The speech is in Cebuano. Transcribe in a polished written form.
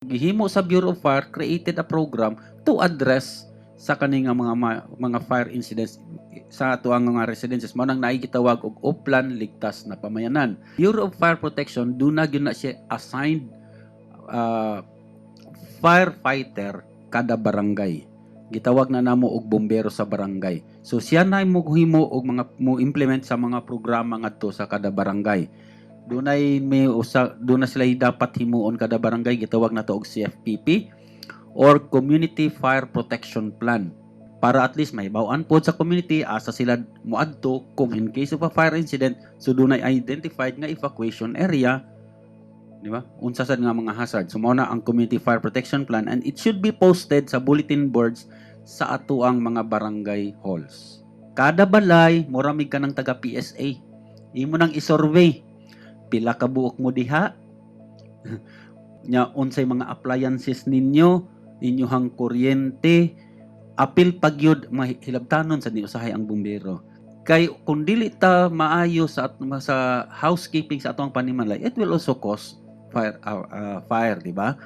Gihimo sa Bureau of Fire, created a program to address sa kani nga mga fire incidents sa atoang mga residences. Mao nang naay gitawag og Oplan Ligtas na Pamayanan. Bureau of Fire Protection, duna gyud na siya assigned firefighter kada barangay. Gitawag na namo og bombero sa barangay. So siya na mo himo og mga mo implement sa mga programa ngadto sa kada barangay. Dunay may usa, duna sila dapat himuon kada barangay, gitawag na to og CFPP or Community Fire Protection Plan, para at least mahibaw-an pod sa community asa sila moadto kung in case of a fire incident. So dunay identified nga evacuation area, di ba, unsa sad nga mga hazard. So mao na ang Community Fire Protection Plan, and it should be posted sa bulletin boards sa atoang mga barangay halls. Kada balay, mura mig kanang taga PSA, imo nang isurvey pila ka buok mo diha nya, unsay mga appliances ninyo, inyohang kuryente, apil pagyud mahilabtanon sa ni usahay ang bumbero. Kay kung dili ta maayo sa housekeeping sa atong panimalay, it will also cause fire, di ba?